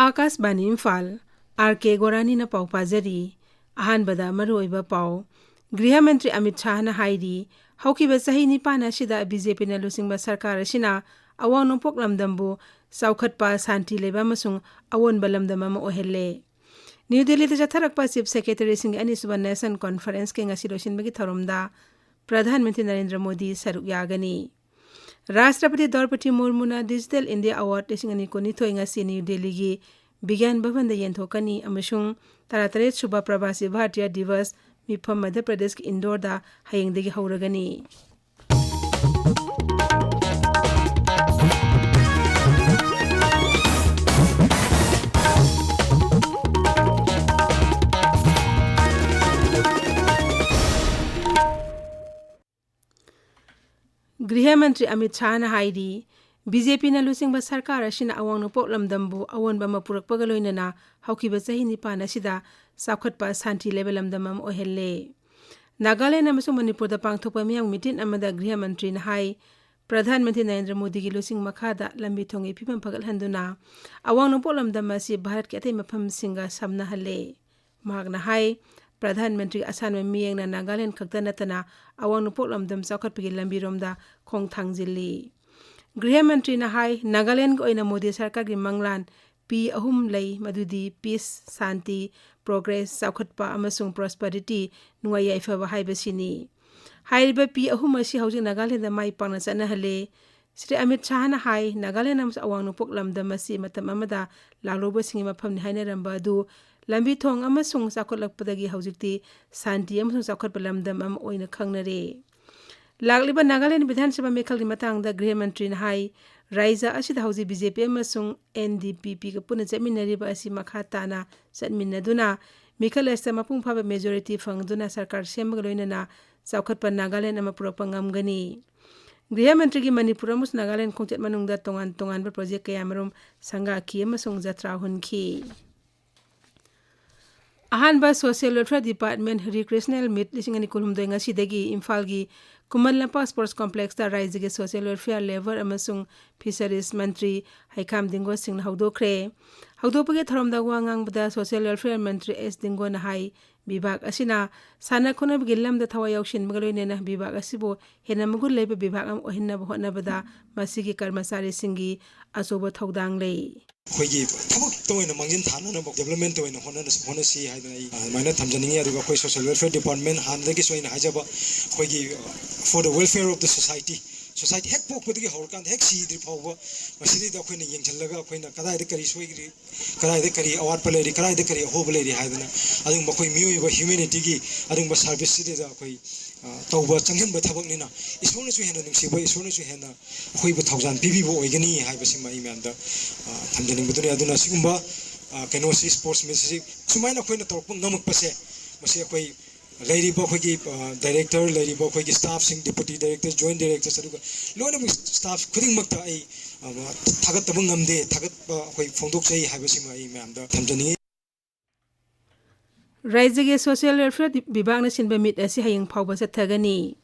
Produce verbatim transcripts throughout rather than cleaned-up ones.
ꯑꯥꯀꯥꯁꯕꯥꯅꯤ Imphal, R ꯀꯦ ꯒꯣꯔꯥꯅꯤꯅ ꯄꯥꯎ ꯄꯥꯖꯔꯤ꯫ ꯑꯍꯥꯟꯕꯗ ꯃꯔꯨꯑꯣꯏꯕ ꯄꯥꯎ꯫ ꯒ꯭ꯔꯤꯍ ꯃꯟꯇ꯭ꯔꯤ ꯑꯃꯤꯠ ꯁꯥꯍꯅ ꯍꯥꯏꯔꯤ, ꯍꯧꯈꯤꯕ ꯆꯍꯤ ꯅꯤꯄꯥꯟ ꯑꯁꯤꯗ ꯕꯤ ꯖꯦ ꯄꯤꯅ ꯂꯨꯆꯤꯡꯕ ꯁꯔꯀꯥꯔ ꯑꯁꯤꯅ ꯑꯋꯥꯡ ꯅꯣꯡꯄꯣꯛ ꯂꯝꯗꯝꯕꯨ ꯆꯥꯎꯈꯠꯄ, ꯁꯥꯟꯇꯤ ꯂꯩꯕ ꯑꯃꯁꯨꯡ ꯑꯑꯣꯟꯕ ꯂꯝꯗꯝ ꯑꯃ ꯑꯣꯏꯍꯜꯂꯦ꯫ ꯅ꯭ꯌꯨ ꯗꯦꯜꯂꯤꯗ ꯆꯠꯊꯔꯛꯄ ꯆꯤꯐ ꯁꯦꯀ꯭ꯔꯦꯇꯔꯤꯁꯤꯡꯒꯤ ꯑꯅꯤꯁꯨꯕ ꯅꯦꯁꯅꯦꯜ ꯀꯣꯟꯐꯔꯦꯟꯁꯀꯤ ꯉꯁꯤ ꯂꯣꯏꯁꯤꯟꯕꯒꯤ ꯊꯧꯔꯝꯗ ꯄ꯭ꯔꯙꯥꯟ ꯃꯟꯇ꯭ꯔꯤ ꯅꯔꯦꯟꯗ꯭ꯔ ꯃꯣꯗꯤ ꯁꯔꯨꯛ ꯌꯥꯒꯅꯤ꯫ ꯔꯥꯁꯇ꯭ꯔꯄꯇꯤ ꯗ꯭ꯔꯧꯄꯗꯤ ꯃꯨꯔꯃꯨꯅ ꯗꯤꯖꯤꯇꯦꯜ ꯏꯟꯗꯤꯌꯥ ꯑꯦꯋꯥꯔꯗ ꯂꯤꯁꯤꯡ ꯑꯅꯤ ꯀꯨꯟꯅꯤꯊꯣꯏ ꯉꯁꯤ ꯅ꯭ꯌꯨ ꯗꯦꯜꯂꯤꯒꯤ ꯕꯤꯒ꯭ꯌꯥꯟ ꯚꯕꯟꯗ ꯌꯦꯟꯊꯣꯛꯀꯅꯤ ꯑꯃꯁꯨꯡ ꯇꯔꯥꯇꯔꯦꯠ ꯁꯨꯕ ꯄ꯭ꯔꯕꯥꯁꯤ ꯚꯥꯔꯇꯤꯌꯥ ꯗꯤꯕꯁ ꯃꯤꯐꯝ ꯃꯙ꯭ꯌ ꯄ꯭ꯔꯗꯦꯁꯀꯤ ꯏꯟꯗꯣꯔꯗ ꯍꯌꯦꯡꯗꯒꯤ ꯍꯧꯔꯒꯅꯤ꯫ ꯒ꯭ꯔꯤꯍ ꯃꯟꯇ꯭ꯔꯤ ꯑꯃꯤꯠ ꯁꯥꯍꯅ ꯍꯥꯏꯔꯤ, ꯕꯤ ꯖꯦ ꯄꯤꯅ ꯂꯨꯆꯤꯡꯕ ꯁꯔꯀꯥꯔ ꯑꯁꯤꯅ ꯑꯋꯥꯡ ꯅꯣꯡꯄꯣꯛ ꯂꯝꯗꯝꯕꯨ ꯑꯑꯣꯟꯕ ꯑꯃ ꯄꯨꯔꯛꯄꯒ ꯂꯣꯏꯅꯅ ꯍꯧꯈꯤꯕ ꯆꯍꯤ ꯅꯤꯄꯥꯟ ꯑꯁꯤꯗ ꯆꯥꯎꯈꯠꯄ, ꯁꯥꯟꯇꯤ ꯂꯩꯕ ꯂꯝꯗꯝ ꯑꯃ ꯑꯣꯏꯍꯜꯂꯦ꯫ ꯅꯥꯒꯥꯂꯦꯟ ꯑꯃꯁꯨꯡ ꯃꯅꯤꯄꯨꯔꯗ ꯄꯥꯡꯊꯣꯛꯄ ꯃꯤꯌꯥꯝ ꯃꯤꯇꯤꯟ ꯑꯃꯗ ꯒ꯭ꯔꯤꯍ ꯃꯟꯇ꯭ꯔꯤꯅ ꯍꯥꯏ, ꯄ꯭ꯔꯙꯥꯟ ꯃꯟꯇ꯭ꯔꯤ ꯅꯔꯦꯟꯗ꯭ꯔ ꯃꯣꯗꯤꯒꯤ ꯂꯨꯆꯤꯡ ꯃꯈꯥꯗ ꯂꯝꯕꯤ ꯊꯣꯡꯒꯤ ꯐꯤꯕꯝ ꯐꯒꯠꯍꯟꯗꯨꯅ ꯑꯋꯥꯡ ꯅꯣꯡꯄꯣꯛ ꯂꯝꯗꯝ ꯑꯁꯤ ꯚꯥꯔꯠꯀꯤ ꯑꯇꯩ ꯃꯐꯝꯁꯤꯡꯒ ꯁꯝꯅꯍꯜꯂꯦ꯫ ꯃꯍꯥꯛꯅ ꯍꯥꯏ, ꯄ꯭ꯔꯙꯥꯟ ꯃꯟꯇ꯭ꯔꯤꯒꯤ ꯑꯁꯥꯟꯕ ꯃꯤꯠꯌꯦꯡꯅ ꯅꯥꯒꯥꯂꯦꯟ ꯈꯛꯇ ꯅꯠꯇꯅ ꯑꯋꯥꯡ ꯅꯣꯡꯄꯣꯛ ꯂꯝꯗꯝ ꯆꯥꯎꯈꯠꯄꯒꯤ ꯂꯝꯕꯤꯔꯣꯝꯗ ꯈꯣꯡ ꯊꯥꯡꯖꯤꯜꯂꯤ꯫ ꯒ꯭ꯔꯤꯍ ꯃꯟꯇ꯭ꯔꯤꯅ ꯍꯥꯏ, ꯅꯥꯒꯥꯂꯦꯟꯒꯤ ꯑꯣꯏꯅ ꯃꯣꯗꯤ ꯁꯔꯀꯥꯔꯒꯤ ꯃꯪꯂꯥꯟ ꯄꯤ ꯑꯍꯨꯝ ꯂꯩ, ꯃꯗꯨꯗꯤ ꯄꯤꯁ, ꯁꯥꯟꯇꯤ, ꯄ꯭ꯔꯣꯒ꯭ꯔꯦꯁ, ꯆꯥꯎꯈꯠꯄ ꯑꯃꯁꯨꯡ ꯄ꯭ꯔꯣꯁꯄꯔꯤꯇꯤ, ꯅꯨꯡꯉꯥꯏ ꯌꯥꯏꯐꯕ ꯍꯥꯏꯕꯁꯤꯅꯤ꯫ ꯍꯥꯏꯔꯤꯕ ꯄꯤ ꯑꯍꯨꯝ ꯑꯁꯤ ꯍꯧꯖꯤꯛ ꯅꯥꯒꯥꯂꯦꯟꯗ ꯃꯥꯏ ꯄꯥꯛꯅ ꯆꯠꯅꯍꯜꯂꯦ꯫ ꯁ꯭ꯔꯤ ꯑꯃꯤꯠ ꯁꯥꯍꯅ ꯍꯥꯏ, ꯅꯥꯒꯥꯂꯦꯟ ꯑꯃꯁꯨꯡ ꯑꯋꯥꯡ ꯅꯣꯡꯄꯣꯛ ꯂꯝꯗꯝ ꯑꯁꯤ ꯃꯇꯝ ꯑꯃꯗ ꯂꯥꯜꯍꯧꯕꯁꯤꯡꯒꯤ ꯃꯐꯝꯅꯤ ꯍꯥꯏꯅꯔꯝꯕ ꯑꯗꯨ ꯂꯝꯕꯤ ꯊꯣꯡ ꯑꯃꯁꯨꯡ ꯆꯥꯎꯈꯠꯂꯛꯄꯗꯒꯤ ꯍꯧꯖꯤꯛꯇꯤ ꯁꯥꯟꯇꯤ ꯑꯃꯁꯨꯡ ꯆꯥꯎꯈꯠꯄ ꯂꯝꯗꯝ ꯑꯃ ꯑꯣꯏꯅ ꯈꯪꯅꯔꯦ꯫ ꯂꯥꯛꯂꯤꯕ ꯅꯥꯒꯥꯂꯦꯟ ꯕꯤꯙꯥꯟ ꯁꯚꯥ ꯃꯤꯈꯜꯒꯤ ꯃꯇꯥꯡꯗ ꯒ꯭ꯔꯤꯍ ꯃꯟꯇ꯭ꯔꯤꯅ ꯍꯥꯏ, ꯔꯥꯏꯖ꯭ꯌ ꯑꯁꯤꯗ ꯍꯧꯖꯤꯛ ꯕꯤ ꯖꯦ ꯄꯤ ꯑꯃꯁꯨꯡ ꯑꯦꯟ ꯗꯤ ꯄꯤ ꯄꯤꯒ ꯄꯨꯟꯅ ꯆꯠꯃꯤꯟꯅꯔꯤꯕ ꯑꯁꯤ ꯃꯈꯥ ꯇꯥꯅ ꯆꯠꯃꯤꯟꯅꯗꯨꯅ ꯃꯤꯈꯜ ꯑꯁꯤꯗ ꯃꯄꯨꯡ ꯐꯥꯕ ꯃꯦꯖꯣꯔꯤꯇꯤ ꯐꯪꯗꯨꯅ ꯁꯔꯀꯥꯔ ꯁꯦꯝꯕꯒ ꯂꯣꯏꯅꯅ ꯆꯥꯎꯈꯠꯄ ꯅꯥꯒꯥꯂꯦꯟ ꯑꯃ ꯄꯨꯔꯛꯄ ꯉꯝꯒꯅꯤ꯫ ꯒ꯭ꯔꯤꯍ ꯃꯟꯇ꯭ꯔꯤꯒꯤ ꯃꯅꯤꯄꯨꯔ ꯑꯃꯁꯨꯡ ꯅꯥꯒꯥꯂꯦꯟ ꯈꯣꯡꯆꯠ ꯃꯅꯨꯡꯗ ꯇꯣꯉꯥꯟ ꯇꯣꯉꯥꯟꯕ ꯄ꯭ꯔꯣꯖꯦꯛ ꯀꯌꯥꯃꯔꯨꯝ ꯁꯪꯒꯥꯈꯤ ꯑꯃꯁꯨꯡ ꯖꯇ꯭ꯔꯥ ꯍꯨꯟꯈꯤ꯫ ꯑꯍꯥꯟꯕ ꯁꯣꯁꯤꯌꯦꯜ ꯋꯦꯜꯐꯤꯌꯔ ꯗꯤꯄꯥꯔꯠꯃꯦꯟ ꯔꯤꯀ꯭ꯔꯤꯌꯦꯁꯅꯦꯜ ꯃꯤꯠ ꯂꯤꯁꯤꯡ ꯑꯅꯤ ꯀꯨꯟꯍꯨꯝꯗꯣꯏ ꯉꯁꯤꯗꯒꯤ ꯏꯝꯐꯥꯜꯒꯤ ꯈꯨꯃꯟ ꯂꯝꯄꯥꯛ ꯁ꯭ꯄꯣꯔꯠꯁ ꯀꯣꯝꯄ꯭ꯂꯦꯛꯁꯇ ꯔꯥꯏꯖ꯭ꯌꯒꯤ ꯁꯣꯁꯤꯌꯦꯜ ꯋꯦꯜꯐꯤꯌꯔ, ꯂꯦꯕꯔ ꯑꯃꯁꯨꯡ ꯐꯤꯁꯔꯤꯖ ꯃꯟꯇ꯭ꯔꯤ ꯍꯩꯈꯥꯝ ꯗꯤꯡꯒꯣ ꯁꯤꯡꯅ ꯍꯧꯗꯣꯛꯈ꯭ꯔꯦ꯫ ꯍꯧꯗꯣꯛꯄꯒꯤ ꯊꯧꯔꯝꯗ ꯋꯥ ꯉꯥꯡꯕꯗ ꯁꯣꯁꯤꯌꯦꯜ ꯋꯦꯜꯐꯤꯌꯔ ꯃꯟꯇ꯭ꯔꯤ ꯑꯦꯁ ꯗꯤꯡꯒꯣꯅ ꯍꯥꯏ, ꯕꯤꯚꯥꯒ ꯑꯁꯤꯅ ꯁꯥꯟꯅ ꯈꯣꯠꯅꯕꯒꯤ ꯂꯝꯗ ꯊꯋꯥꯏ ꯌꯥꯎꯁꯤꯟꯕꯒ ꯂꯣꯏꯅꯅ ꯕꯤꯚꯥꯒ ꯑꯁꯤꯕꯨ ꯍꯦꯟꯅ ꯃꯒꯨꯟ ꯂꯩꯕ ꯕꯤꯚꯥꯒ ꯑꯃ ꯑꯣꯏꯍꯟꯅꯕ ꯍꯣꯠꯅꯕꯗ ꯃꯁꯤꯒꯤ ꯀꯔꯃꯆꯥꯔꯤꯁꯤꯡꯒꯤ ꯑꯆꯧꯕ ꯊꯧꯗꯥꯡ ꯂꯩ꯫ ꯑꯩꯈꯣꯏꯒꯤ ꯊꯕꯛꯇ ꯑꯣꯏꯅ ꯃꯥꯡꯖꯤꯟ ꯊꯥꯅꯅꯕ, ꯗꯦꯕꯂꯞꯃꯦꯟꯇ ꯑꯣꯏꯅ ꯍꯣꯠꯅꯅ-, ꯍꯣꯠꯅꯁꯤ ꯍꯥꯏꯗꯅ ꯑꯩ ꯑꯗꯨꯃꯥꯏꯅ ꯊꯝꯖꯅꯤꯡꯉꯤ꯫ ꯑꯗꯨꯒ ꯑꯩꯈꯣꯏ ꯁꯣꯁꯤꯌꯦꯜ ꯋꯦꯜꯐꯤꯌꯔ ꯗꯤꯄꯥꯔꯠꯃꯦꯟ ꯍꯥꯟꯅꯗꯒꯤꯁꯨ ꯑꯩꯅ ꯍꯥꯏꯖꯕ, ꯑꯩꯈꯣꯏꯒꯤ for the welfare of the society, society ꯍꯦꯛ ꯄꯣꯛꯄꯗꯒꯤ ꯍꯧꯔꯀꯥꯟꯗ ꯍꯦꯛ ꯁꯤꯗ꯭ꯔꯤ ꯐꯥꯎꯕ ꯃꯁꯤꯗꯩꯗ ꯑꯩꯈꯣꯏꯅ ꯌꯦꯡꯁꯤꯜꯂꯒ ꯑꯩꯈꯣꯏꯅ ꯀꯗꯥꯏꯗ ꯀꯔꯤ ꯁꯣꯏꯈ꯭ꯔꯤ, ꯀꯗꯥꯏꯗ ꯀꯔꯤ ꯑꯋꯥꯠꯄ ꯂꯩꯔꯤ, ꯀꯗꯥꯏꯗ ꯀꯔꯤ ꯑꯍꯣꯕ ꯂꯩꯔꯤ ꯍꯥꯏꯗꯅ ꯑꯗꯨꯒꯨꯝꯕ ꯑꯩꯈꯣꯏ ꯃꯤꯑꯣꯏꯕ ꯍ꯭ꯌꯨꯃꯦꯅꯤꯇꯤꯒꯤ ꯑꯗꯨꯒꯨꯝꯕ ꯁꯥꯔꯚꯤꯁꯁꯤꯗꯩꯗ ꯑꯩꯈꯣꯏ, ꯑ, ꯇꯧꯕ ꯆꯪꯁꯤꯟꯕ ꯊꯕꯛꯅꯤꯅ ꯏꯁꯣꯔꯅꯁꯨ ꯍꯦꯟꯅ ꯅꯨꯡꯁꯤꯕ, ꯏꯁꯣꯔꯅꯁꯨ ꯍꯦꯟꯅ ꯑꯩꯈꯣꯏꯕꯨ ꯊꯧꯖꯥꯜ ꯄꯤꯕꯤꯕ ꯑꯣꯏꯒꯅꯤ ꯍꯥꯏꯕꯁꯤꯃ ꯑꯩ ꯃꯌꯥꯝꯗ, ꯑ, ꯊꯝꯖꯅꯤꯡꯕꯗꯨꯅꯤ꯫ ꯑꯗꯨꯅ ꯁꯤꯒꯨꯝꯕ, ꯑ, ꯀꯩꯅꯣꯁꯤ, ꯁ꯭ꯄꯣꯔꯠꯁ ꯃꯤꯠꯁꯤ ꯁꯨꯃꯥꯏꯅ ꯑꯩꯈꯣꯏꯅ ꯇꯧꯔꯛꯄ ꯉꯝꯃꯛꯄꯁꯦ, ꯃꯁꯤ ꯑꯩꯈꯣꯏ ꯂꯩꯔꯤꯕ ꯑꯩꯈꯣꯏꯒꯤ, ꯑ, ꯗꯥꯏꯔꯦꯛꯇꯔ, ꯂꯩꯔꯤꯕ ꯑꯩꯈꯣꯏꯒꯤ ꯁ꯭ꯇꯥꯐꯁꯤꯡ, ꯗꯦꯄꯨꯇꯤ ꯗꯥꯏꯔꯦꯛꯇꯔ, ꯖꯣꯏꯟꯠ ꯗꯥꯏꯔꯦꯛꯇꯔꯁ, ꯑꯗꯨꯒ ꯂꯣꯏꯅꯃꯛ ꯁ꯭ꯇꯥꯐ ꯈꯨꯗꯤꯡꯃꯛꯇ ꯑꯩ, ꯑ, ꯊꯥꯒꯠꯇꯕ ꯉꯝꯗꯦ, ꯊꯥꯒꯠꯄ ꯑꯩꯈꯣꯏ ꯐꯣꯡꯗꯣꯛꯆꯩ ꯍꯥꯏꯕꯁꯤꯃ ꯑꯩ ꯃꯌꯥꯝꯗ ꯊꯝꯖꯅꯤꯡꯉꯤ꯫ ꯔꯥꯏꯖ꯭ꯌꯒꯤ ꯁꯣꯁꯤꯌꯦꯜ ꯋꯦꯜꯐꯤꯌꯔ ꯗꯤ-, ꯕꯤꯚꯥꯒꯅ ꯁꯤꯟꯕ ꯃꯤꯠ ꯑꯁꯤ ꯍꯌꯦꯡ ꯐꯥꯎꯕ ꯆꯠꯊꯒꯅꯤ꯫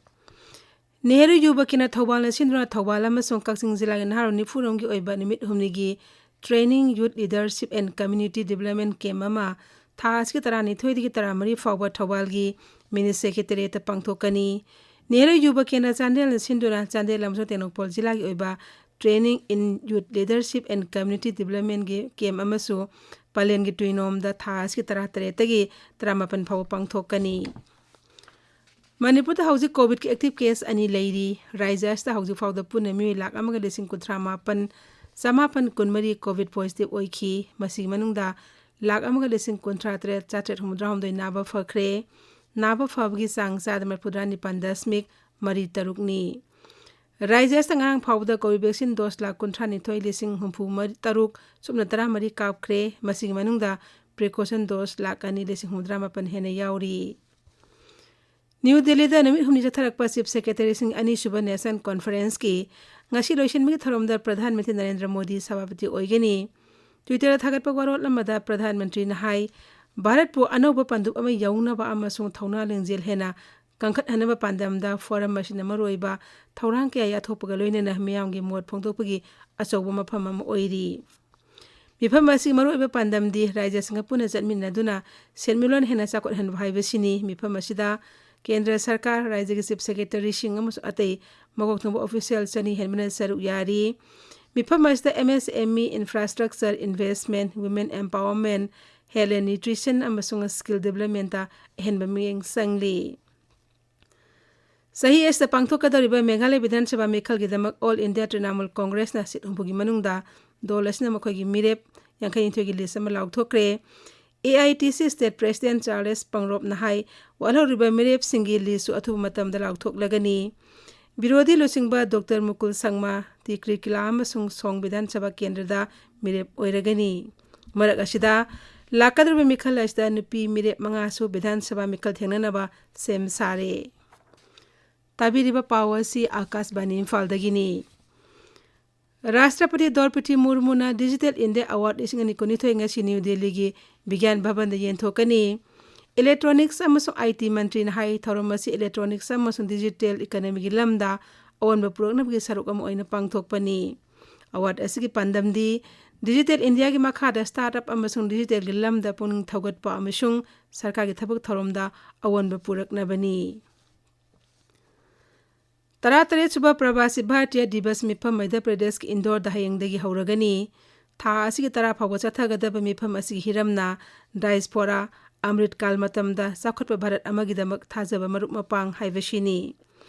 ꯅꯦꯍꯔꯨ ꯌꯨꯕ ꯀꯦꯟꯗ꯭ꯔ ꯊꯧꯕꯥꯜꯅ ꯁꯤꯟꯗꯨꯅ ꯊꯧꯕꯥꯜ ꯑꯃꯁꯨꯡ ꯀꯛꯆꯤꯡ ꯖꯤꯂꯥꯒꯤ ꯅꯍꯥꯔꯣꯜ ꯅꯤꯐꯨꯔꯣꯝꯒꯤ ꯑꯣꯏꯕ ꯅꯨꯃꯤꯠ ꯍꯨꯝꯅꯤꯒꯤ Training Youth Leadership and Community Development Camp ꯑꯃ ꯊꯥ ꯑꯁꯤꯒꯤ ꯇꯔꯥꯅꯤꯊꯣꯏꯗꯒꯤ ꯇꯔꯥꯃꯔꯤ ꯐꯥꯎꯕ ꯊꯧꯕꯥꯜꯒꯤ ꯃꯤꯅꯤ ꯁꯦꯀ꯭ꯔꯦꯇꯦꯔꯤꯌꯦꯠꯇ ꯄꯥꯡꯊꯣꯛꯀꯅꯤ꯫ ꯅꯦꯍꯔꯨ ꯌꯨꯕ ꯀꯦꯟꯗ꯭ꯔ ꯆꯥꯟꯗꯦꯜꯅ ꯁꯤꯟꯗꯨꯅ ꯆꯥꯟꯗꯦꯜ ꯑꯃꯁꯨꯡ ꯇꯦꯡꯅꯧꯄꯜ ꯖꯤꯂꯥꯒꯤ ꯑꯣꯏꯕ Training in Youth Leadership and Community Developmentꯀꯤ camp ꯑꯃꯁꯨ ꯄꯂꯦꯟꯒꯤ ꯇꯨꯏꯅꯣꯝꯗ ꯊꯥ ꯑꯁꯤꯒꯤ ꯇꯔꯥꯇꯔꯦꯠꯇꯒꯤ ꯇꯔꯥꯃꯥꯄꯟ ꯐꯥꯎꯕ ꯄꯥꯡꯊꯣꯛꯀꯅꯤ꯫ ꯃꯅꯤꯄꯨꯔꯗ ꯍꯧꯖꯤꯛ ꯀꯣꯚꯤꯗꯀꯤ ꯑꯦꯛꯇꯤꯚ ꯀꯦꯁ ꯑꯅꯤ ꯂꯩꯔꯤ꯫ ꯔꯥꯖ꯭ꯌ ꯑꯁꯤꯗ ꯍꯧꯖꯤꯛ ꯐꯥꯎꯗ ꯄꯨꯟꯅ ꯃꯤꯑꯣꯏ ꯂꯥꯈ ꯑꯃꯒ ꯂꯤꯁꯤꯡ ꯀꯨꯟꯊ꯭ꯔꯥ ꯃꯥꯄꯟ, ꯆꯃꯥꯄꯟ ꯀꯨꯟꯃꯔꯤ ꯀꯣꯚꯤꯗ ꯄꯣꯖꯤꯇꯤꯚ ꯑꯣꯏꯈꯤ꯫ ꯃꯁꯤꯒꯤ ꯃꯅꯨꯡꯗ ꯂꯥꯈ ꯑꯃꯒ ꯂꯤꯁꯤꯡ ꯀꯨꯟꯊ꯭ꯔꯥ ꯇꯔꯦꯠ, ꯆꯥꯇ꯭ꯔꯦꯠ ꯍꯨꯝꯐꯨꯇꯔꯥ ꯍꯨꯝꯗꯣꯏ ꯅꯥꯕ ꯐꯈ꯭ꯔꯦ꯫ ꯅꯥꯕ ꯐꯕꯒꯤ ꯆꯥꯡ ꯆꯥꯗ ꯃꯔꯤꯐꯨꯇꯔꯥ ꯅꯤꯄꯥꯟ ꯗꯁꯃꯤꯛ ꯃꯔꯤ ꯇꯔꯨꯛꯅꯤ꯫ ꯔꯥꯖ꯭ꯌ ꯑꯁꯤꯗ ꯉꯔꯥꯡ ꯐꯥꯎꯕꯗ ꯀꯣꯚꯤꯚꯦꯛꯁꯤꯟ ꯗꯣꯁ ꯂꯥꯈ ꯀꯨꯟꯊ꯭ꯔꯥ ꯅꯤꯊꯣꯏ ꯂꯤꯁꯤꯡ ꯍꯨꯝꯐꯨ ꯃꯔꯤ, ꯇꯔꯨꯛ ꯁꯨꯞꯅ ꯇꯔꯥ ꯃꯔꯤ ꯀꯥꯞꯈ꯭ꯔꯦ꯫ ꯃꯁꯤꯒꯤ ꯃꯅꯨꯡꯗ ꯄ꯭ꯔꯤꯀꯣꯁꯟ ꯗꯣꯁ ꯂꯥꯈ ꯑꯅꯤ ꯂꯤꯁꯤꯡ ꯍꯨꯝꯐꯨꯇꯔꯥ ꯃꯥꯄꯟ ꯍꯦꯟꯅ ꯌꯥꯎꯔꯤ꯫ ꯅ꯭ꯌꯨ ꯗꯦꯜꯂꯤꯗ ꯅꯨꯃꯤꯠ ꯍꯨꯝꯅꯤ ꯆꯠꯊꯔꯛꯄ ꯆꯤꯐ ꯁꯦꯀ꯭ꯔꯦꯇꯔꯤꯁꯤꯡ ꯑꯅꯤꯁꯨꯕ ꯅꯦꯁꯟ ꯀꯣꯟꯐꯔꯦꯟꯁꯀꯤ ꯉꯁꯤ ꯂꯣꯏꯁꯤꯟꯕꯒꯤ ꯊꯧꯔꯝꯗ ꯄ꯭ꯔꯙꯥꯟ ꯃꯟꯇ꯭ꯔꯤ ꯅꯔꯦꯟꯗ꯭ꯔ ꯃꯣꯗꯤ ꯁꯚꯥꯄꯇꯤ ꯑꯣꯏꯒꯅꯤ꯫ ꯇ꯭ꯋꯤꯇꯔꯗ ꯊꯥꯒꯠꯄ ꯋꯥꯔꯣꯜ ꯑꯃꯗ ꯄ꯭ꯔꯙꯥꯟ ꯃꯟꯇ꯭ꯔꯤꯅ ꯍꯥꯏ, ꯚꯥꯔꯠꯄꯨ ꯑꯅꯧꯕ ꯄꯟꯗꯨꯞ ꯑꯃ ꯌꯧꯅꯕ ꯑꯃꯁꯨꯡ ꯊꯧꯅꯥ ꯂꯤꯡꯖꯦꯜ ꯍꯦꯟꯅ ꯀꯟꯈꯠꯍꯟꯅꯕ ꯄꯥꯟꯗꯝꯗ ꯐꯣꯔꯝ ꯑꯁꯤꯅ ꯃꯔꯨꯑꯣꯏꯕ ꯊꯧꯔꯥꯡ ꯀꯌꯥ ꯌꯥꯊꯣꯛꯄꯒ ꯂꯣꯏꯅꯅ ꯃꯤꯌꯥꯝꯒꯤ ꯃꯣꯠ ꯐꯣꯡꯗꯣꯛꯄꯒꯤ ꯑꯆꯧꯕ ꯃꯐꯝ ꯑꯃ ꯑꯣꯏꯔꯤ꯫ ꯃꯤꯐꯝ ꯑꯁꯤꯒꯤ ꯃꯔꯨꯑꯣꯏꯕ ꯄꯥꯟꯗꯝꯗꯤ ꯔꯥꯖ꯭ꯌꯁꯤꯡꯒ ꯄꯨꯟꯅ ꯆꯠꯃꯤꯟꯅꯗꯨꯅ ꯁꯦꯟꯃꯤꯠꯂꯣꯟ ꯍꯦꯟꯅ ꯆꯥꯎꯈꯠꯍꯟꯕ ꯍꯥꯏꯕꯁꯤꯅꯤ꯫ ꯃꯤꯐꯝ ꯑꯁꯤꯗ ꯀꯦꯟꯗ꯭ꯔ ꯁꯔꯀꯥꯔ, ꯔꯥꯖ꯭ꯌꯒꯤ ꯆꯤꯐ ꯁꯦꯀ꯭ꯔꯦꯇꯔꯤꯁꯤꯡ ꯑꯃꯁꯨꯡ ꯑꯇꯩ ꯃꯀꯣꯛ ꯊꯣꯡꯕ ꯑꯣꯐꯤꯁꯤꯌꯦꯜ ꯆꯅꯤ ꯍꯦꯟꯕꯅ ꯁꯔꯨꯛ ꯌꯥꯔꯤ꯫ ꯃꯤꯐꯝ ꯑꯁꯤꯗ M S M E, infrastructure investment, women empowerment, health and nutrition ꯑꯃꯁꯨꯡ ꯁ꯭ꯀꯤꯜ ꯗꯤꯕ꯭ꯂꯞꯃꯦꯟꯠꯇ ꯑꯍꯦꯟꯕ ꯃꯤꯠꯌꯦꯡ ꯆꯪꯂꯤ꯫ ꯆꯍꯤ ꯑꯁꯤꯗ ꯄꯥꯡꯊꯣꯛꯀꯗꯧꯔꯤꯕ ꯃꯦꯘꯥꯂꯌ ꯕꯤꯙꯥꯟ ꯁꯚꯥ ꯃꯤꯈꯜꯒꯤꯗꯃꯛ ꯑꯣꯜ ꯏꯟꯗꯤꯌꯥ ꯇ꯭ꯔꯤꯅꯥꯃꯨꯜ ꯀꯣꯡꯒ꯭ꯔꯦꯁꯅ ꯁꯤꯠ ꯍꯨꯝꯐꯨꯒꯤ ꯃꯅꯨꯡꯗ ꯗꯣꯜ ꯑꯁꯤꯅ ꯃꯈꯣꯏꯒꯤ ꯃꯤꯔꯦꯞ ꯌꯥꯡꯈꯩꯅꯤꯊꯣꯏꯒꯤ ꯂꯤꯁ꯭ꯠ ꯑꯃ ꯂꯥꯎꯊꯣꯛꯈ꯭ꯔꯦ꯫ A I T C state president Charles ꯄꯪꯔꯣꯞꯅ ꯍꯥꯏ, ꯋꯥꯠꯍꯧꯔꯤꯕ ꯃꯤꯔꯦꯞꯁꯤꯡꯒꯤ ꯂꯤꯁ꯭ꯠꯁꯨ ꯑꯊꯨꯕ ꯃꯇꯝꯗ ꯂꯥꯎꯊꯣꯛꯂꯒꯅꯤ꯫ ꯕꯤꯔꯣꯙꯤ ꯂꯨꯆꯤꯡꯕ ꯗꯣꯛꯇꯔ ꯃꯨꯀꯨꯜ ꯁꯪꯃꯥ, ꯇꯤꯀ꯭ꯔꯤꯀꯤꯂꯥ ꯑꯃꯁꯨꯡ ꯁꯣꯡ ꯕꯤꯙꯥꯟ ꯁꯚꯥ ꯀꯦꯟꯗ꯭ꯔꯗ ꯃꯤꯔꯦꯞ ꯑꯣꯏꯔꯒꯅꯤ꯫ ꯃꯔꯛ ꯑꯁꯤꯗ, ꯂꯥꯛꯀꯗꯧꯔꯤꯕ ꯃꯤꯈꯜ ꯑꯁꯤꯗ ꯅꯨꯄꯤ ꯃꯤꯔꯦꯞ ꯃꯉꯥꯁꯨ ꯕꯤꯙꯥꯟ ꯁꯚꯥ ꯃꯤꯈꯜ ꯊꯦꯡꯅꯅꯕ ꯁꯦꯝ ꯁꯥꯔꯦ꯫ ꯇꯥꯕꯤꯔꯤꯕ ꯄꯥꯎ ꯑꯁꯤ ꯑꯥꯀꯥꯁꯕꯥꯅꯤ ꯏꯝꯐꯥꯜꯗꯒꯤꯅꯤ꯫ ꯔꯥꯁꯇ꯭ꯔꯄꯇꯤ ꯗ꯭ꯔꯧꯄꯗꯤ ꯃꯨꯔꯃꯨꯅ ꯗꯤꯖꯤꯇꯦꯜ ꯏꯟꯗꯤꯌꯥ ꯑꯦꯋꯥꯔꯗ ꯂꯤꯁꯤꯡ ꯑꯅꯤ ꯀꯨꯟꯅꯤꯊꯣꯏ ꯉꯁꯤ ꯅ꯭ꯌꯨ ꯗꯦꯜꯂꯤꯒꯤ ꯕꯤꯒ꯭ꯌꯥꯟ ꯚꯕꯟꯗ ꯌꯦꯟꯊꯣꯛꯀꯅꯤ꯫ ꯏꯂꯦꯛꯇ꯭ꯔꯣꯅꯤꯛꯁ ꯑꯃꯁꯨꯡ ꯑꯥꯏ ꯇꯤ ꯃꯟꯇ꯭ꯔꯤꯅ ꯍꯥꯏ, ꯊꯧꯔꯝ ꯑꯁꯤ ꯏꯂꯦꯛꯇ꯭ꯔꯣꯅꯤꯛꯁ ꯑꯃꯁꯨꯡ ꯗꯤꯖꯤꯇꯦꯜ ꯏꯀꯣꯅꯣꯃꯤꯒꯤ ꯂꯝꯗ ꯑꯑꯣꯟꯕ ꯄꯨꯔꯛꯅꯕꯒꯤ ꯁꯔꯨꯛ ꯑꯃ ꯑꯣꯏꯅ ꯄꯥꯡꯊꯣꯛꯄꯅꯤ꯫ ꯑꯦꯋꯥꯔꯗ ꯑꯁꯤꯒꯤ ꯄꯥꯟꯗꯝꯗꯤ ꯗꯤꯖꯤꯇꯦꯜ ꯏꯟꯗꯤꯌꯥꯒꯤ ꯃꯈꯥꯗ ꯁ꯭ꯇꯥꯔꯠ ꯑꯞ ꯑꯃꯁꯨꯡ ꯗꯤꯖꯤꯇꯦꯜꯒꯤ ꯂꯝꯗ ꯄꯨꯛꯅꯤꯡ ꯊꯧꯒꯠꯄ ꯑꯃꯁꯨꯡ ꯁꯔꯀꯥꯔꯒꯤ ꯊꯕꯛ ꯊꯧꯔꯝꯗ ꯑꯑꯣꯟꯕ ꯄꯨꯔꯛꯅꯕꯅꯤ꯫ ꯇꯔꯥꯇꯔꯦꯠ ꯁꯨꯕ ꯄ꯭ꯔꯕꯥꯁꯤ ꯚꯥꯔꯇꯤꯌꯥ ꯗꯤꯕꯁ ꯃꯤꯐꯝ ꯃꯙ꯭ꯌ ꯄ꯭ꯔꯗꯦꯁꯀꯤ ꯏꯟꯗꯣꯔꯗ ꯍꯌꯦꯡꯗꯒꯤ ꯍꯧꯔꯒꯅꯤ꯫ ꯊꯥ ꯑꯁꯤꯒꯤ ꯇꯔꯥ ꯐꯥꯎꯕ ꯆꯠꯊꯒꯗꯕ ꯃꯤꯐꯝ ꯑꯁꯤꯒꯤ ꯍꯤꯔꯝꯅ ꯗꯥꯏꯁꯄꯣꯔꯥ, ꯑꯃ꯭ꯔꯤꯠ ꯀꯥꯜ ꯃꯇꯝꯗ ꯆꯥꯎꯈꯠꯄ ꯚꯥꯔꯠ ꯑꯃꯒꯤꯗꯃꯛ ꯊꯥꯖꯕ ꯃꯔꯨꯞ ꯃꯄꯥꯡ ꯍꯥꯏꯕꯁꯤꯅꯤ꯫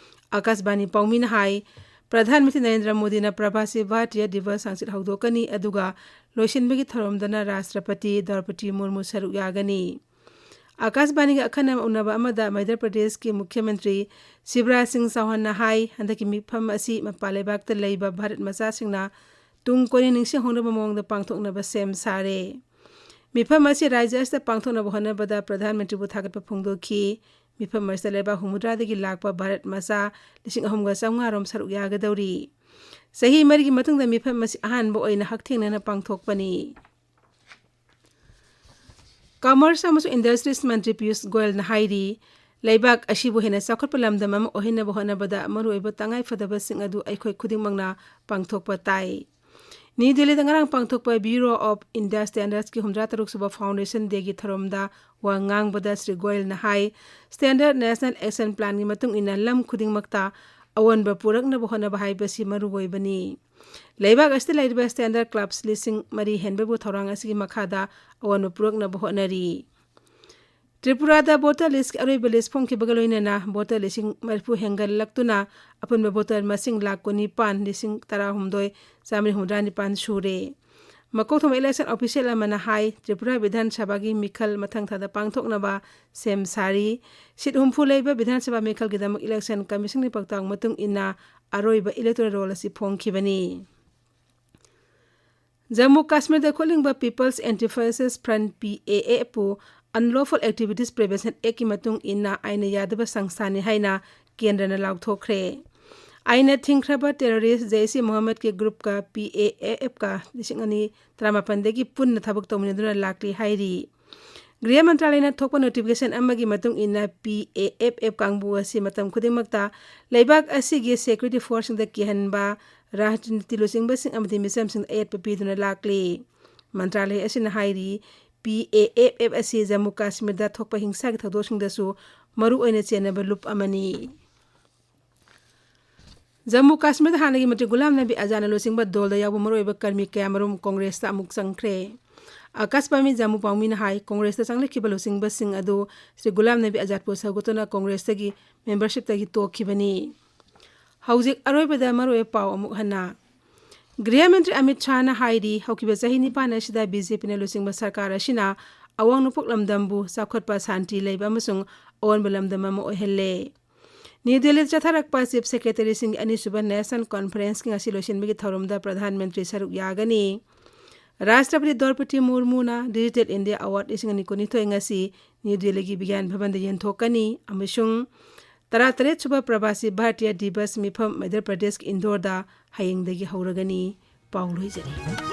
ꯑꯥꯀꯥꯁꯕꯥꯅꯤ ꯄꯥꯎꯃꯤꯅ ꯍꯥꯏ, ꯄ꯭ꯔꯙꯥꯟ ꯃꯟꯇ꯭ꯔꯤ ꯅꯔꯦꯟꯗ꯭ꯔ ꯃꯣꯗꯤꯅ ꯄ꯭ꯔꯕꯥꯁꯤ ꯚꯥꯔꯇꯤꯌꯥ ꯗꯤꯕꯁ ꯍꯪꯆꯤꯠ ꯍꯧꯗꯣꯛꯀꯅꯤ, ꯑꯗꯨꯒ ꯂꯣꯏꯁꯤꯟꯕꯒꯤ ꯊꯧꯔꯝꯗꯅ ꯔꯥꯁꯇ꯭ꯔꯄꯇꯤ ꯗ꯭ꯔꯧꯄꯗꯤ ꯃꯨꯔꯃꯨ ꯁꯔꯨꯛ ꯌꯥꯒꯅꯤ꯫ ꯑꯥꯀꯥꯁꯕꯥꯅꯤꯒ ꯑꯈꯟꯅꯕ ꯎꯅꯕ ꯑꯃꯗ ꯃꯙ꯭ꯌ ꯄ꯭ꯔꯗꯦꯁꯀꯤ ꯃꯨꯈ꯭ꯌ ꯃꯟꯇ꯭ꯔꯤ ꯁꯤꯕꯔꯥꯖ ꯁꯤꯡ ꯆꯧꯍꯥꯟꯅ ꯍꯥꯏ, ꯍꯟꯗꯛꯀꯤ ꯃꯤꯐꯝ ꯑꯁꯤ ꯃꯄꯥꯟ ꯂꯩꯕꯥꯛꯇ ꯂꯩꯕ ꯚꯥꯔꯠ ꯃꯆꯥꯁꯤꯡꯅ ꯇꯨꯡ ꯀꯣꯏꯅ ꯅꯤꯡꯁꯤꯡꯍꯧꯅꯕ ꯃꯑꯣꯡꯗ ꯄꯥꯡꯊꯣꯛꯅꯕ ꯁꯦꯝ ꯁꯥꯔꯦ꯫ ꯃꯤꯐꯝ ꯑꯁꯤ ꯔꯥꯖ꯭ꯌ ꯑꯁꯤꯗ ꯄꯥꯡꯊꯣꯛꯅꯕ ꯍꯣꯠꯅꯕꯗ ꯄ꯭ꯔꯙꯥꯟ ꯃꯟꯇ꯭ꯔꯤꯕꯨ ꯊꯥꯒꯠꯄ ꯐꯣꯡꯗꯣꯛꯈꯤ꯫ ꯃꯤꯐꯝ ꯑꯁꯤꯗ ꯂꯩꯕꯥꯛ ꯍꯨꯝꯐꯨꯇꯔꯥꯗꯒꯤ ꯂꯥꯛꯄ ꯚꯥꯔꯠ ꯃꯆꯥ ꯂꯤꯁꯤꯡ ꯑꯍꯨꯝꯒ ꯆꯥꯝꯃꯉꯥ ꯔꯣꯝ ꯁꯔꯨꯛ ꯌꯥꯒꯗꯧꯔꯤ꯫ ꯆꯍꯤ ꯃꯔꯤꯒꯤ ꯃꯇꯨꯡꯗ ꯃꯤꯐꯝ ꯑꯁꯤ ꯑꯍꯥꯟꯕ ꯑꯣꯏꯅ ꯍꯛꯊꯦꯡꯅꯅ ꯄꯥꯡꯊꯣꯛꯄꯅꯤ꯫ ꯀꯃꯔꯁ ꯑꯃꯁꯨꯡ ꯏꯟꯗꯁꯇ꯭ꯔꯤꯁ ꯃꯟꯇ꯭ꯔꯤ ꯄꯤꯌꯨꯁ ꯒꯣꯌꯜꯅ ꯍꯥꯏꯔꯤ, ꯂꯩꯕꯥꯛ ꯑꯁꯤꯕꯨ ꯍꯦꯟꯅ ꯆꯥꯎꯈꯠꯄ ꯂꯝꯗꯝ ꯑꯃ ꯑꯣꯏꯍꯟꯅꯕ ꯍꯣꯠꯅꯕꯗ ꯃꯔꯨꯑꯣꯏꯕ ꯇꯉꯥꯏꯐꯗꯕꯁꯤꯡ ꯑꯗꯨ ꯑꯩꯈꯣꯏ ꯈꯨꯗꯤꯡꯃꯛꯅ ꯄꯥꯡꯊꯣꯛꯄ ꯇꯥꯏ꯫ ꯅ꯭ꯌꯨ ꯗꯦꯜꯂꯤꯗ ꯉꯔꯥꯡ ꯄꯥꯡꯊꯣꯛꯄ Bureau of India Standardsꯀꯤ ꯍꯨꯝꯗ꯭ꯔꯥ ꯇꯔꯨꯛ ꯁꯨꯕ Foundation Dayꯒꯤ ꯊꯧꯔꯝꯗ ꯋꯥ ꯉꯥꯡꯕꯗ ꯁ꯭ꯔꯤ ꯒꯣꯌꯜꯅ ꯍꯥꯏ, Standard National Action Planꯒꯤ ꯃꯇꯨꯡ ꯏꯟꯅ ꯂꯝ ꯈꯨꯗꯤꯡꯃꯛꯇ ꯑꯑꯣꯟꯕ ꯄꯨꯔꯛꯅꯕ ꯍꯣꯠꯅꯕ ꯍꯥꯏꯕꯁꯤ ꯃꯔꯨꯑꯣꯏꯕꯅꯤ꯫ ꯂꯩꯕꯥꯛ ꯑꯁꯤꯗ ꯂꯩꯔꯤꯕ standard clubs ꯂꯤꯁꯤꯡ ꯃꯔꯤ ꯍꯦꯟꯕꯕꯨ ꯊꯧꯔꯥꯡ ꯑꯁꯤꯒꯤ ꯃꯈꯥꯗ ꯑꯑꯣꯟꯕ ꯄꯨꯔꯛꯅꯕ ꯍꯣꯠꯅꯔꯤ꯫ ꯇ꯭ꯔꯤꯄꯨꯔꯥꯗ voter listꯀꯤ ꯑꯔꯣꯏꯕ list ꯐꯣꯡꯈꯤꯕꯒ ꯂꯣꯏꯅꯅ voter ꯂꯤꯁꯤꯡ ꯃꯔꯤꯐꯨ ꯍꯦꯟꯒꯠꯂꯛꯇꯨꯅ ꯑꯄꯨꯟꯕ voter ꯃꯁꯤꯡ ꯂꯥꯈ ꯀꯨꯟꯅꯤꯄꯥꯟ, ꯂꯤꯁꯤꯡ ꯇꯔꯥꯍꯨꯝꯗꯣꯏ, ꯆꯥꯃꯔꯤ ꯍꯨꯝꯗ꯭ꯔꯥ ꯅꯤꯄꯥꯟ ꯁꯨꯔꯦ꯫ ꯃꯀꯣꯛ ꯊꯣꯡꯕ election official ꯑꯃꯅ ꯍꯥꯏ, ꯇ꯭ꯔꯤꯄꯨꯔꯥ ꯕꯤꯙꯥꯟ ꯁꯚꯥꯒꯤ ꯃꯤꯈꯜ ꯃꯊꯪ ꯊꯥꯗ ꯄꯥꯡꯊꯣꯛꯅꯕ ꯁꯦꯝ ꯁꯥꯔꯤ꯫ Seat ꯍꯨꯝꯐꯨ ꯂꯩꯕ ꯕꯤꯙꯥꯟ ꯁꯚꯥ ꯃꯤꯈꯜꯒꯤꯗꯃꯛ election commissionꯒꯤ ꯄꯥꯎꯇꯥꯛ ꯃꯇꯨꯡ ꯏꯟꯅ ꯑꯔꯣꯏꯕ electoral roll ꯑꯁꯤ ꯐꯣꯡꯈꯤꯕꯅꯤ꯫ Jammu ꯀꯥꯁꯃꯤꯔꯗ ꯈꯨꯠꯂꯤꯡꯕ People's Anti-Fascist Front, P A F ꯄꯨ Unlawful Activities Prevention Actꯀꯤ ꯃꯇꯨꯡ ꯏꯟꯅ ꯑꯥꯏꯟꯅ ꯌꯥꯗꯕ ꯁꯪꯁꯊꯥꯅꯤ ꯍꯥꯏꯅ ꯀꯦꯟꯗ꯭ꯔꯅ ꯂꯥꯎꯊꯣꯛꯈ꯭ꯔꯦ꯫ ꯑꯥꯏꯟꯅ ꯊꯤꯡꯈ꯭ꯔꯕ terrorist Jaish-e-Mohammadꯀꯤ groupꯀ P A F ꯀ ꯂꯤꯁꯤꯡ ꯑꯅꯤ ꯇꯔꯥꯃꯥꯄꯟꯗꯒꯤ ꯄꯨꯟꯅ ꯊꯕꯛ ꯇꯧꯃꯤꯟꯅꯗꯨꯅ ꯂꯥꯛꯂꯤ ꯍꯥꯏꯔꯤ꯫ ꯒ꯭ꯔꯤꯍ ꯃꯟꯇ꯭ꯔꯥꯂꯌꯅ ꯊꯣꯛꯄ notification ꯑꯃꯒꯤ ꯃꯇꯨꯡ ꯏꯟꯅ, P A F F ꯀꯥꯡꯕꯨ ꯑꯁꯤ ꯃꯇꯝ ꯈꯨꯗꯤꯡꯃꯛꯇ ꯂꯩꯕꯥꯛ ꯑꯁꯤꯒꯤ security forceꯁꯤꯡꯗ ꯀꯤꯍꯟꯕ, ꯔꯥꯖꯅꯤꯇꯤ ꯂꯨꯆꯤꯡꯕꯁꯤꯡ ꯑꯃꯗꯤ ꯃꯤꯆꯝꯁꯤꯡꯗ ꯑꯌꯦꯠꯄ ꯄꯤꯗꯨꯅ ꯂꯥꯛꯂꯤ꯫ ꯃꯟꯇ꯭ꯔꯥꯂꯌ ꯑꯁꯤꯅ ꯍꯥꯏꯔꯤ, P A F F ꯑꯁꯤ ꯖꯝꯃꯨ ꯀꯥꯁꯃꯤꯔꯗ ꯊꯣꯛꯄ ꯍꯤꯡꯁꯥꯒꯤ ꯊꯧꯗꯣꯛꯁꯤꯡꯗꯁꯨ ꯃꯔꯨꯑꯣꯏꯅ ꯆꯦꯟꯅꯕ ꯂꯨꯞ ꯑꯃꯅꯤ꯫ ꯖꯝꯃꯨ ꯀꯥꯁꯃꯤꯔꯗ ꯍꯥꯟꯅꯒꯤ ꯃꯟꯇ꯭ꯔꯤ ꯒꯨꯂꯥꯝ ꯅꯕꯤ ꯑꯖꯥꯗꯅ ꯂꯨꯆꯤꯡꯕ ꯗꯣꯜꯗ ꯌꯥꯎꯕ ꯃꯔꯨꯑꯣꯏꯕ ꯀꯔꯃꯤ ꯀꯌꯥꯃꯔꯨꯝ ꯀꯣꯡꯒ꯭ꯔꯦꯁꯇ ꯑꯃꯨꯛ ꯆꯪꯈ꯭ꯔꯦ꯫ ꯑꯀꯥꯁꯕꯥꯅꯤ ꯖꯝꯃꯨ ꯄꯥꯎꯃꯤꯅ ꯍꯥꯏ, ꯀꯣꯡꯒ꯭ꯔꯦꯁꯇ ꯆꯪꯂꯛꯈꯤꯕ ꯂꯨꯆꯤꯡꯕꯁꯤꯡ ꯑꯗꯨ ꯁ꯭ꯔꯤ ꯒꯨꯂꯥꯝ ꯅꯕꯤ ꯑꯖꯥꯗꯄꯨ ꯁꯧꯒꯠꯇꯨꯅ ꯀꯣꯡꯒ꯭ꯔꯦꯁꯇꯒꯤ membershipꯇꯒꯤ ꯇꯣꯛꯈꯤꯕꯅꯤ꯫ ꯍꯧꯖꯤꯛ ꯑꯔꯣꯏꯕꯗ ꯃꯔꯨꯑꯣꯏꯕ ꯄꯥꯎ ꯑꯃꯨꯛ ꯍꯟꯅ꯫ ꯒ꯭ꯔꯤꯍ ꯃꯟꯇ꯭ꯔꯤ ꯑꯃꯤꯠ ꯁꯥꯍꯅ ꯍꯥꯏꯔꯤ, ꯍꯧꯈꯤꯕ ꯆꯍꯤ ꯅꯤꯄꯥꯟ ꯑꯁꯤꯗ BJPꯅ ꯂꯨꯆꯤꯡꯕ ꯁꯔꯀꯥꯔ ꯑꯁꯤꯅ ꯑꯋꯥꯡ ꯅꯣꯡꯄꯣꯛ ꯂꯝꯗꯝꯕꯨ ꯆꯥꯎꯈꯠꯄ, ꯁꯥꯟꯇꯤ ꯂꯩꯕ ꯑꯃꯁꯨꯡ ꯑꯑꯣꯟꯕ ꯂꯝꯗꯝ ꯑꯃ ꯑꯣꯏꯍꯜꯂꯦ꯫ ꯅ꯭ꯌꯨ ꯗꯦꯜꯂꯤꯗ ꯆꯠꯊꯔꯛꯄ Chief Secretaryꯁꯤꯡꯒꯤ ꯑꯅꯤꯁꯨꯕ National Conferenceꯀꯤ ꯉꯁꯤ ꯂꯣꯏꯁꯤꯟꯕꯒꯤ ꯊꯧꯔꯝꯗ ꯄ꯭ꯔꯙꯥꯟ ꯃꯟꯇ꯭ꯔꯤ ꯁꯔꯨꯛ ꯌꯥꯒꯅꯤ꯫ ꯔꯥꯁꯇ꯭ꯔꯄꯇꯤ ꯗ꯭ꯔꯧꯄꯗꯤ ꯃꯨꯔꯃꯨꯅ Digital India Award ꯂꯤꯁꯤꯡ ꯑꯅꯤ ꯀꯨꯟꯅꯤꯊꯣꯏ ꯉꯁꯤ ꯅ꯭ꯌꯨ ꯗꯦꯜꯂꯤꯒꯤ ꯕꯤꯒ꯭ꯌꯥꯟ ꯚꯕꯟꯗ ꯌꯦꯟꯊꯣꯛꯀꯅꯤ ꯑꯃꯁꯨꯡ ꯇꯔꯥꯇꯔꯦꯠ ꯁꯨꯕ ꯄ꯭ꯔꯕꯥꯁꯤ ꯚꯥꯔꯇꯤꯌꯥ ꯗꯤꯕꯁ ꯃꯤꯐꯝ ꯃꯙ꯭ꯌ ꯄ꯭ꯔꯗꯦꯁꯀꯤ ꯏꯟꯗꯣꯔꯗ ꯍꯌꯦꯡꯗꯒꯤ ꯍꯧꯔꯒꯅꯤ꯫ ꯄꯥꯎ ꯂꯣꯏꯖꯔꯦ꯫